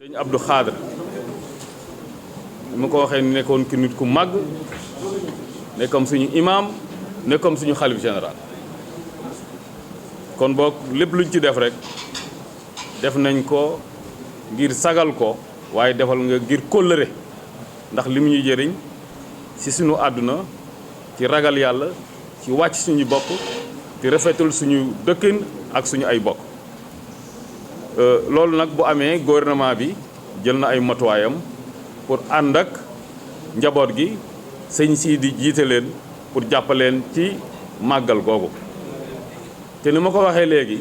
sëñ Abdou Khadre mu ko waxee nekkoon ki nit ku màgg nekkoon suñu imam nekkoon suñu xalif général kon boog lépp luñ ci def rek def nañ ko ngir sagal ko waaye defal nga ngir kóllëre ndax li mu ñuy jëriñ ci suñu àdduna ci ragal yàlla ci wàcc suñu bopp ci rafetul suñu dëkkin ak suñu ay bokk loolu nag bu amee gouvernement bi jël na ay matuwaayam pour ànd ak njaboot gi sëñ si di jiite leen pour jàppaleen ci màggal googu te ni ma ko waxee léegi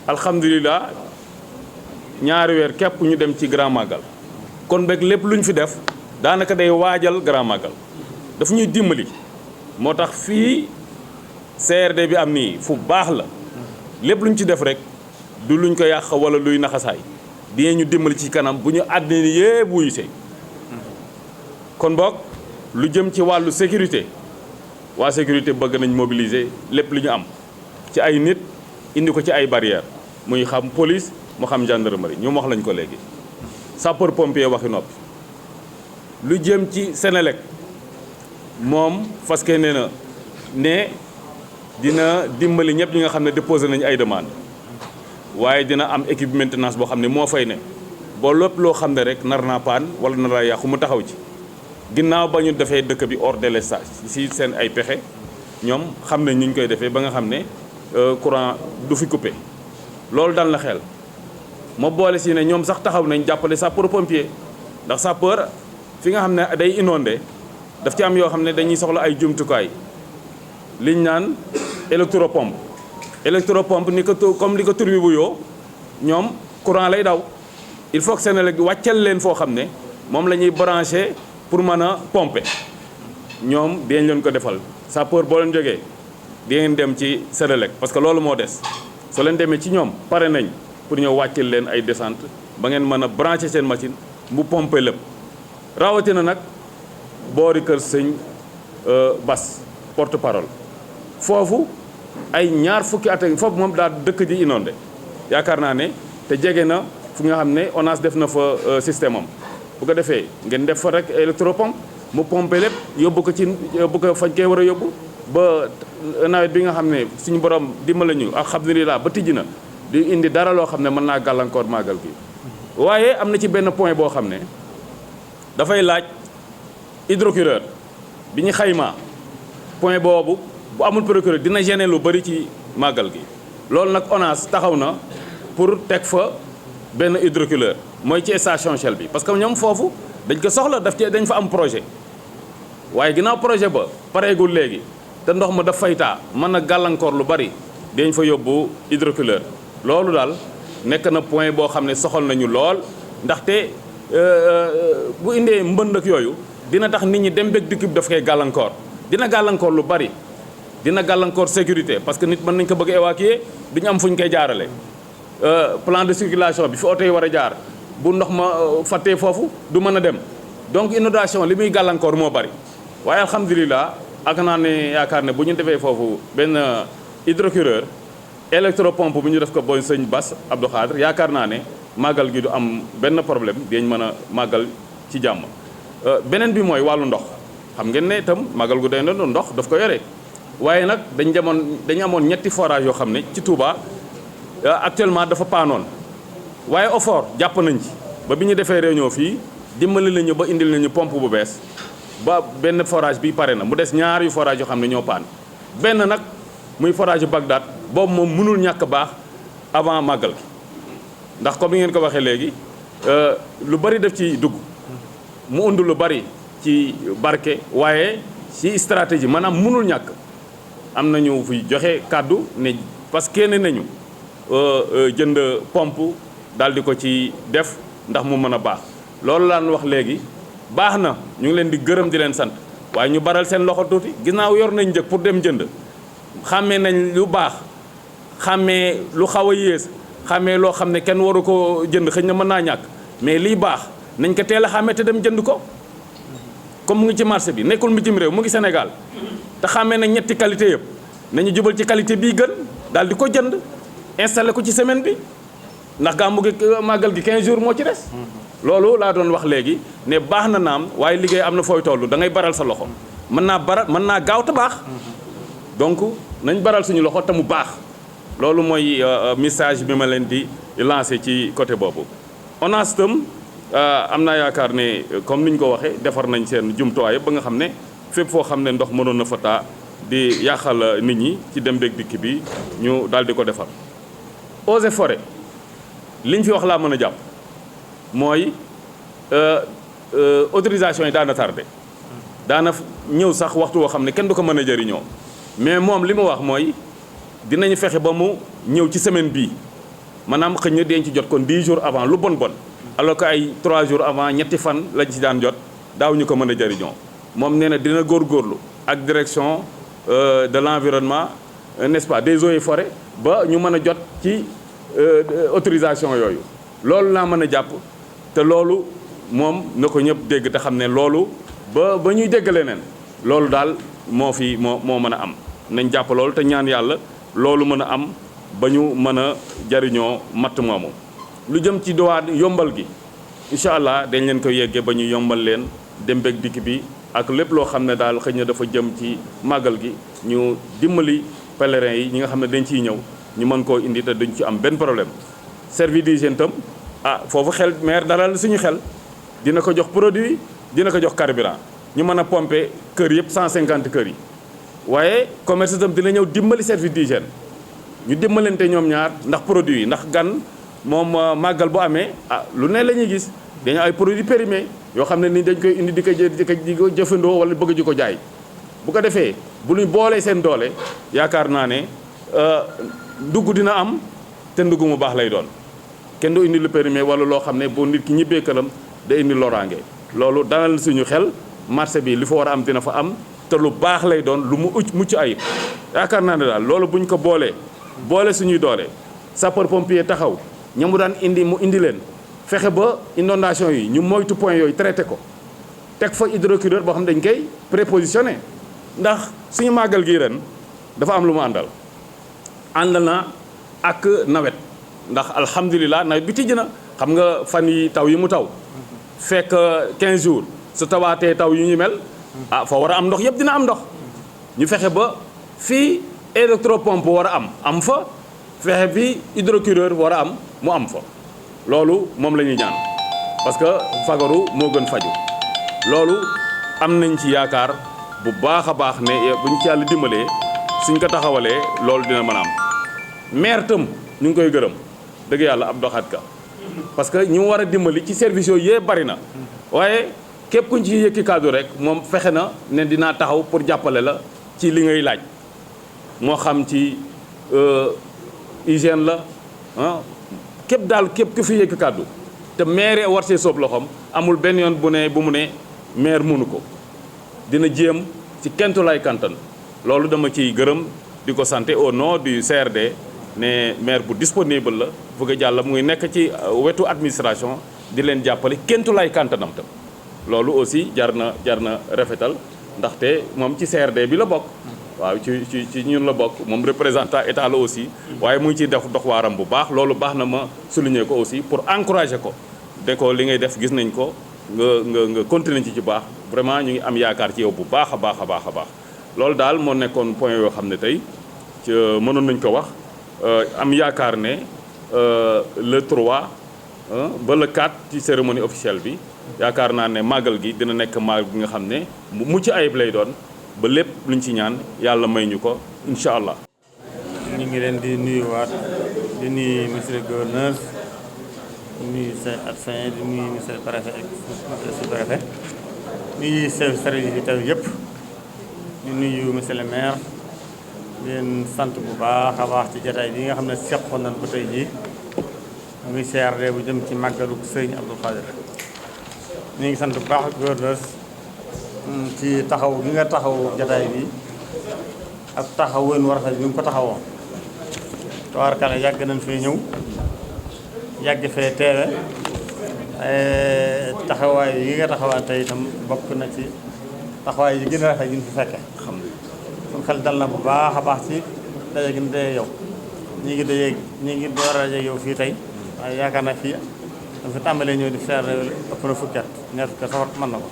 alhamdulilah ñaari weer képp ñu dem ci grand màggal kon beeg lépp lu ñu fi def daanaka day waajal grand màggal dafa ñuy dimbali moo tax fii CRD bi am nii fu baax la lépp lu ñu ci def rek du luñ ko yàq wala luy naxasaay dinañu dimbali ci kanam bu ñu àddina yépp wuyusee kon boog lu jëm ci wàllu sécurité waa sécurité bëgg nañ mobiliser lépp lu ñu am ci ay nit indi ko ci ay barrières muy xam police mu xam gendarmerie ñu wax lañ ko léegi sapeur pompier waxi noppi lu jëm ci Sénélec moom fas yéene na ne dina dimbali ñëpp ñi nga xam ne déposé nañu ay demande waaye dina am équipe maintenance boo xam ne moo fay ne boo lépp loo xam ne rek nar naa paan wala nar naa yàqu mu taxaw ci ginnaaw ba ñu defee dëkk bi hors délestage si seen ay pexe ñoom xam nañ ñu ñu koy defee ba nga xam ne courant du fi coupé loolu dal na xel ma boole si ne ñoom sax taxaw nañ jàppale sapeur pompier ndax sapeur fi nga xam ne day inondé daf ci am yoo xam ne dañuy soxla ay jumtukaay liñ naan électropompe ni ko comme li ko tur bi bu yoo ñoom courant lay daw il faut que Senelec wàccal leen foo xam ne moom la ñuy branché pour mën a pomper ñoom dinañ leen ko defal sapeur boo leen jógee di ngeen dem ci Senelec parce que loolu moo des soo leen demee ci ñoom pare nañ pour ñëw wàccal leen ay descente ba ngeen mën a branché seen machine mu pomper lépp rawatina nag boori kër sëñ Bass porte parole foofu ay ñaar fukki at ak foofu moom daal dëkk ji inondé yaakaar naa ne te jege na fu nga xam ne ONAS def na fa système am bu ko defee ngeen def fa rek électropompe mu pompe lépp yóbbu ko ci yóbbu ko fañ koy war a yóbbu ba nawet bi nga xam ne suñu borom dimbali ñu alhamdulilah ba tijji na di indi dara loo xam ne mën naa gàllankoor màggal gi waaye am na ci benn point boo xam ne dafay laaj hydrocureur bi ñu xaymaa point boobu bu amul procureur dina gêner lu bari ci màggal gi loolu nag ONAS taxaw na pour teg fa benn hydrocureur mooy ci station Shell bi parce que ñoom foofu dañ ko soxla dañ fa am projet waaye ginnaaw projet ba pareegul léegi te ndox ma daf fay taa mën na gàllankoor lu bari dañ fa yóbbu hydrocureur loolu daal nekk na point boo xam ne soxal nañu lool ndaxte bu indee mbënd ak yooyu dina tax nit ñi dem beeg dikk bi daf koy gàllankoor dina gàllankoor lu bari dina gàllankoor sécurité parce que nit mën nañ ko bëgg évacuer duñu am fu ñu koy jaarale plan de circulation bi fi oto yi war a jaar bu ndox ma fàttee foofu du mën a dem donc inondation li muy gàllankoor moo bari waaye alhamdulilah ak naa ne yaakaar ne bu ñu defee foofu benn hydrocureur électropompe bu ñu def ko booy sëñ Bass Abdou Khadre yaakaar naa ne màggal gi du am benn problème dinañ mën a màggal ci jàmm beneen bi mooy wàllu ndox xam ngeen ne itam màggal gu day doon ndox daf ko yore waaye nag dañu amoon ñetti forage yoo xam ne ci Touba actuellement dafa paanoon waaye OFOR jàpp nañ ci ba bi ñu defee réunion fii dimbali nañu ba indil nañu pompe bu bees ba benn forage bi pare na mu des ñaari forage yoo xam ne ñoo paan benn nag muy forage Bagdad boobu moom mënul ñàkk baax avant màggal gi ndax comme ni ngeen ko waxee léegi lu bari def ci dugg mu und lu bari ci barke waaye ci stratégie maanaam mënul ñàkk am nañu fi joxe kàddu ne parce que kenn nañu jënd pompe daal di ko ci def ndax mu mën a baax loolu laan wax léegi baax na ñu ngi leen di gërëm di leen sant waaye ñu baral seen loxo tuuti ginnaaw yor nañ njëg pour dem jënd xàmmee nañ lu baax xàmmee lu xaw a yées xàmmee loo xam ne kenn waru ko jënd xëy na mën naa ñàkk mais lii baax nañ ko teel a xàmmee te dem jënd ko comme mu ngi ci marché bi nekkul bitim réew mu ngi Sénégal te xàmmee na ñetti qualité yëpp nañu jubal ci qualité bii gën daal di ko jënd installé ko ci semaine bi ndax gàmmu gi màggal gi 15 jours moo ci des. loolu laa doon wax léegi ne baax na naam waaye liggéey am na fooy toll da ngay baral sa loxo mën naa gaaw te baax. donc nañ baral suñu loxo te mu baax loolu mooy message bi ma leen di lancé ci côté boobu. ONAS itam am naa yaakaar ne comme ni ñu ko waxee defar nañ seen jumtuwaay ba nga xam ne fépp foo xam ne ndox mënoon na fa taa di yàqal nit ñi ci dem beeg dikk bi ñu daal di ko defar. Eaux et Forêts liñ fi wax laa mën a jàpp mooy autorisation yi daana tardé daana ñëw sax waxtu woo xam ne kenn du ko mën a jëriñoo mais moom li mu wax mooy dinañu fexe ba mu ñëw ci semaine bii maanaam xëñ na dinañ ci jot kon 10 jours avant lu bon alors que ay 3 jours avant ñetti fan lañ ci daan jot daaw ñu ko mën a jëriñoo moom nee na dina góorgóorlu ak direction de l'environnement n'est-ce pas des eaux et forêts ba ñu mën a jot ci autorisation yooyu loolu laa mën a jàpp te loolu moom na ko ñëpp dégg te xam ne loolu ba ñuy dégg leneen loolu daal moo mën a am nañ jàpp loolu te ñaan yàlla loolu mën a am ba ñu mën a jariñoo matt moomu lu jëm ci douane yombal gi incha allah dañ leen ko yeggee ba ñu yombal leen dem beeg dikk bi ak lépp loo xam ne daal xëy na dafa jëm ci màggal gi ñu dimbali pèlerins yi ñi nga xam ne dañ ciy ñëw ñu mën koo indi te duñ ci am benn problème. service d'hygiène tam foofu xel maire dalal suñu xel dina ko jox produit dina ko jox carburant ñu mën a pomper kër yëpp 150 kër yi waaye commerce itam dina ñëw dimbali service d'hygiène ñu dimbalante ñoom ñaar ndax produit yi ndax gan moom màggal bu amee lu ne la ñuy gis dañu ay produits périmés yoo xam ne ni dañ koy indi di ko jëfandoo wala bëgg ji ko jaay bu ko defee bu ñu boolee seen doole yaakaar naa ne ndugg dina am te ndugg mu baax lay doon kenn du indi lu périmé wala loo xam ne bu nit ki ñibbee këram da indi loraange loolu dalal suñu xel marché bi li fa war a am dina fa am te lu baax lay doon lu mu mucc ayib yaakaar naa ne daal loolu buñ ko boole suñuy doole sapeur pompier taxaw ña mu daan indi mu indi leen fexe ba inondation yi ñu moytu point yooyu traité ko teg fa hydrocureur boo xam ne dañ koy prépositionné ndax suñu màggal gi ren dafa am lu mu àndal na ak nawet ndax alhamdulilah nawet bi tijji na xam nga fan yi taw yi mu taw fekk 15 jours su tawaatee taw yu ñu mel fa war a am ndox yëpp dina am ndox ñu fexe ba fii électropompe war a am fa fexe bi hydrocureur war a am mu am fa loolu moom la ñuy ñaan parce que fagaru moo gën faju loolu am nañ ci yaakaar bu baax a baax ne buñ ci yàlla dimbalee suñ ko taxawalee loolu dina mën a am maire tam ñu ngi koy gërëm dëgg yàlla ab doxaat ka parce que ñu war a dimbali ci service yooyu yee bari na waaye képp kuñ ci yëkki kàddu rek moom fexe na ne dinaa taxaw pour jàppale la ci li ngay laaj moo xam ci hygiène la képp ku fi yëkki kàddu te maire war see soob loxoom amul benn yoon bu mu ne maire mënu ko dina jéem ci kentulaay kantan loolu dama ciy gërëm di ko santé au nom du CRD ne maire bu disponible la bëgg a jàll muy nekk ci wetu administration di leen jàppale kentulaay kantanam tam loolu aussi jar na rafetal ndaxte moom ci CRD bi la bokk waaw ci ñun la bokk moom représentant état la aussi waaye mu ngi ciy def dox waaram bu baax loolu baax na ma souligner ko aussi pour encourager ko de ko li ngay def gis nañ ko nga continuer ci baax vraiment ñu ngi am yaakaar ci yow bu baax a baax loolu daal moo nekkoon point yoo xam ne tey mënoon nañ ko wax am yaakaar ne le 3 ba le 4 ci cérémonie officielle bi yaakaar naa ne màggal gi dina nekk màggal gi nga xam ne mu mucc ayib lay doon ba lépp luñ ci ñaan yàlla may ñu ko incha allah. ñu ngi leen di nuyuwaat di nuyu monsieur le gouverneur di nuyu seen adjoint di nuyu monsieur le préfet ak monsieur le sous-préfet di nuyu chef service yi taw yëpp di nuyu monsieur le maire di leen sant bu baax a baax ci jotaay bi nga xam ne seqoon nañ ko tey jii muy CRD bu jëm ci màggalu Sëriñ Abdou Khadir ñu ngi sant bu baax gouverneur ci taxaw gi nga taxaw jotaay bi ak taxaw woon war a bi nga ko taxawoo tabaarkalla yàgg nañ fee ñëw yàgg fee teewe taxawaay yi nga taxawaay tey itam bokk na ci taxawaay yi gën a rafet yi ñu fi fekke suñu xel dal na bu baax a baax ci daje gi ñu daje yow ñi ngi door a daje yow fii tey waaye yaakaar naa fii dafa tàmbalee ñëw di seer ëpp na fukki at ñaar fukki at sax mën na ko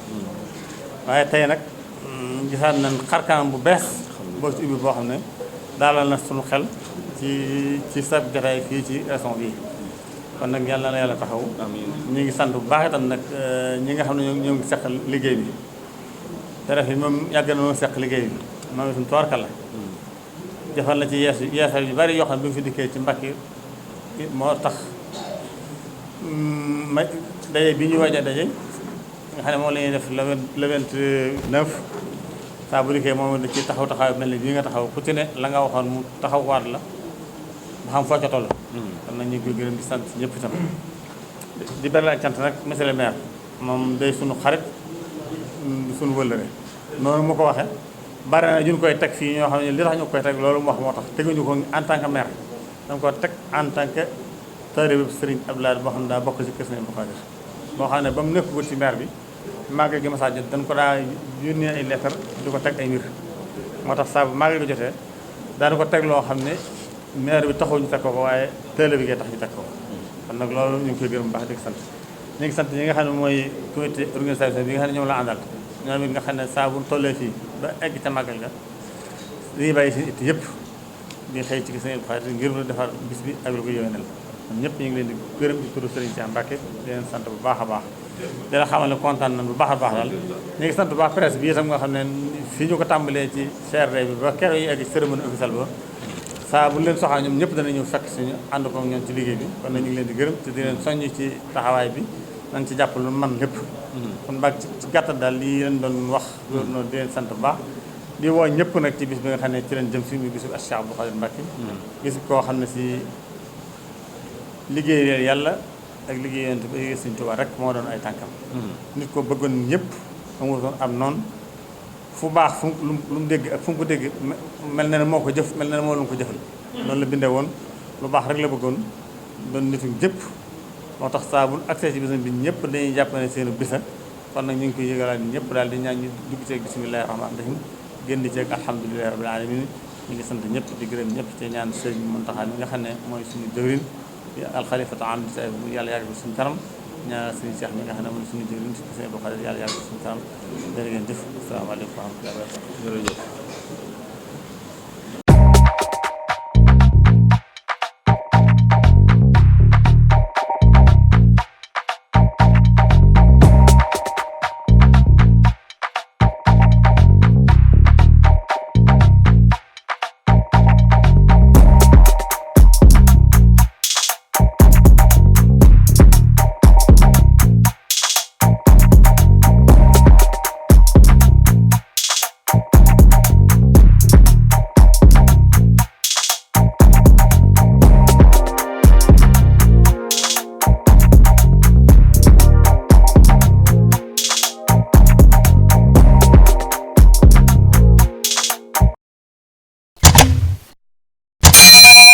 waaye tey nag gisaat nañ xarkanam bu bees boo ci ubbi boo xam ne daalal na suñu xel ci sa jotaay fii ci région bii kon nag yàlla na yàlla taxaw ñu ngi sant bu baax itam nag ñi nga xam ne ñoo ngi seq liggéey bi te ref yi moom yàgg na noo seq liggéey bi moom itam toorkal la defal na ci yeesal yu bari yoo xam ne bi mu fi dikkee ci Mbàkke moo tax ma daje bi ñuy waaj a daje nga xam ne moom la ñuy def le 29 saa bu dikkee moom da ci taxaw mel ni bii nga taxaw ku ci ne la nga waxoon mu taxaw waat la ba xam foo ca toll kon nag ñu ngi koy gërëm di sant ñëpp itam di beral ak cant nag monsieur le maire moom day suñu xarit suñu wëllëre noonu mu ko waxee bari na ñu koy teg fii ñoo xam ne li tax ñu koy teg loolu mu wax moo tax teguñu ko en tant que maire dama ko teg en tant que taalibe Serigne Abdoulaye boo xam ne daa bokk ci kër Serigne Abdou Khadre boo xam ne ba mu nekkul ci maire bi màggal gi ma saa jot dañ ko daa yónnee ay lettre di ko teg ay mbir moo tax saa bu màggal gi jotee daana ko teg loo xam ne maire bi taxul ñu teg ko waaye taalibe bi ngay tax ñu teg ko kon nag loolu ñu ngi koy gërëm bu baax di ko sant ñu ngi sant ñi nga xam ne mooy comité organisation bi nga xam ne ñoom la àndal ñoom it nga xam ne saa bu tollee fii ba egg ca màggal ga dañuy bàyyi seen it yëpp di xëy ci Serigne Abdou Khadre ngir lu defar bis bi ak lu ko yéwénal ñëpp ñu ngi leen di gërëm di turu Serigne Cheikh Mbacke di leen sant bu baax a baax di leen xamal ne kontaan nañ bu baax a baax daal ñu ngi sant bu baax presse bi itam nga xam ne fii ñu ko tàmbalee ci CRD bi ba keroog yi egg cérémonie officielle ba saa bu leen soxlaa ñoom ñëpp dana ñëw fekk suñu ànd ko ñoom ci liggéey bi kon nag ñu ngi leen di gërëm te di leen soññ ci taxawaay bi nañ ci jàpp lu man lépp kon baag ci gàttal daal lii leen doon wax loolu noonu di leen sant bu baax di woo ñëpp nag ci bis bi nga xam ne ci leen jëm si muy bisu Cheikh Abdou Khadre Mbacke gis koo xam ne si liggéey yàlla ak liggéey yonent bi liggéey Sëriñ Tuubaa rek moo doon ay tànkam nit ko bëggoon ñëpp amul doon am noonu fu baax fu lu mu dégg ak fu mu ko dégg mel na ne moo ko jëf mel na ne moo lu mu ko jëfal loolu la bindee woon lu baax rek la bëggoon doon nitu jëpp moo tax saa bu accès ci bisam bi ñëpp dañuy jàpp ne seen bisa kon nag ñu ngi koy yëgalaat ñëpp daal di ñaan ñu dugg ceeg bisimilahi rahmaani rahim génn ceeg alhamdulilahi rabbil alamin ñu ngi sant ñëpp di gërëm ñëpp te ñaan Sëriñ Muntaxa mi nga xam ne mooy suñu jëwriñ alxalifatu am di sa yàlla yàgg ko suñu kanam ñaan Sëriñ Cheikh mi nga xam ne mooy suñu jëwriñ si Sëriñ Abdou Khadre yàlla yàgg ko suñu kanam jërë ngeen jëf asalaamaaleykum wa rahmatullahi wa barakatuh